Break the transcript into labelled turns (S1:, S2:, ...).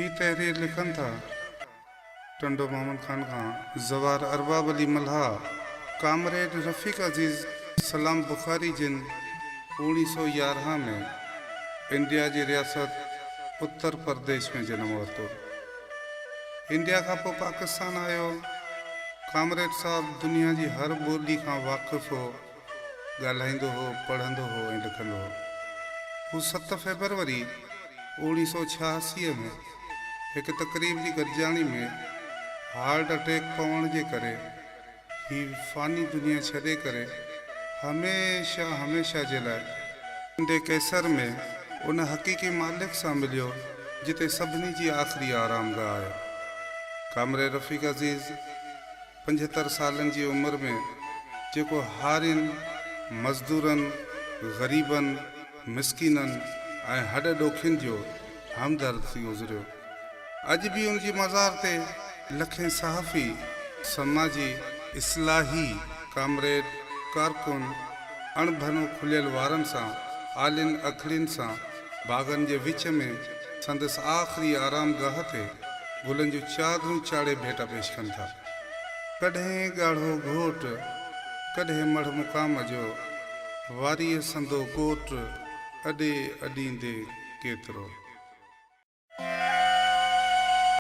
S1: هي تحرير لکن ٿا، ٽنڊو محمد خان کان زوار ارباب علي ملاح، ڪامريڊ رفيق عزيز سلام بخاري جن اوڻيهه سو 11 ۾ انڊيا جي رياست اتر پرديش ۾ جنم ورتو. انڊيا کان پوء پاڪستان آيو. ڪامريڊ صاحب دنيا جي هر ٻولي کان واقف هو. ڳالهائيندو هو، پڙهندو هو ۽ لکندو هو. هو ست فيبروري اوڻيهه سو 86 ۾ هڪ تقريب جي گڏجاڻي ۾ هارٽ اٽيڪ پوڻ جي ڪري هي فاني دنيا ڇڏي ڪري هميشه هميشه جي لاء پنڊي قيصر ۾ ان حقيقي مالڪ سان مليو جتي سڀني جي آخري آرامگاهه آهي. ڪامريڊ رفيق عزيز. 75 سالن جي عمر ۾ جيڪو هارين، مزدورن، غريبن، مسڪينن ۽ هڏ ڏوکين جو همدرد ٿي گذريو. اڄ به ان جي مزار تي لکين صحافي، سماجي، اصلاحي، ڪامريڊ، ڪارڪن اڻڀنو کليل وارن سان، آلين اکڙين سان باغن جي وچ ۾ سندس آخري آرامگاهه تي گلن جون چادرون چاڙهي ڀيٽا پيش ڪن ٿا. ڪڏهن ڳاڙهو گهوٽ، ڪڏهن مڙهه مقام جو، واريء سندو ڪوٽ، اڏي اڏيندي ڪيترو.